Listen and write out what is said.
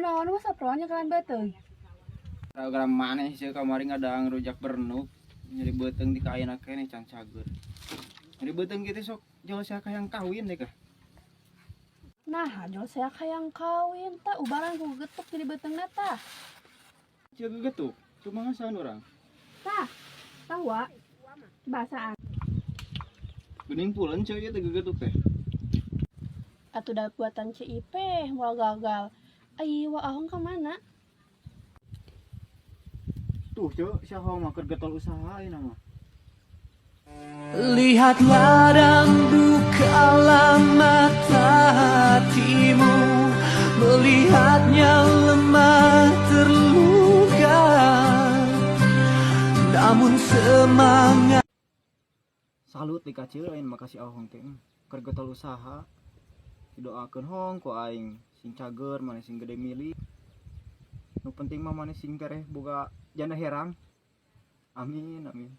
Kunaon, Wa Saprol, nyekelan beuteung? Gara-gara maneh sih kamari ngadang rujak bernuk. Nyeri beuteung di kaayana keneh can cager. Nyeri beuteung kitu sok jauh sia hayang kawin deh kah. Nah, jol saya hayang kawin tah ubaran ku getuk jadi beuteungna tah. Cia gegetuk, cuma ngasaan urang. Tah, tahu, Wa? Basaan. Geuning pulen ceu ieu teh gegetuk teh. Atuh da buatan CIP moal gagal. Ai Wa Ahong ka mana? Tuh ceu, si Ahong mah keur getol usaha ayeuna mah. Lihatlah dan bukalah mata hatimu. Melihatnya lemah terluka, namun semangat. Salut di kacil aing makasih Ahong teh. Keur getol usaha. Didoakeun Hong ku aing sing cager, maneh sing gede milik. Nu penting mah maneh sing tereh boga janda herang. Amin, amin.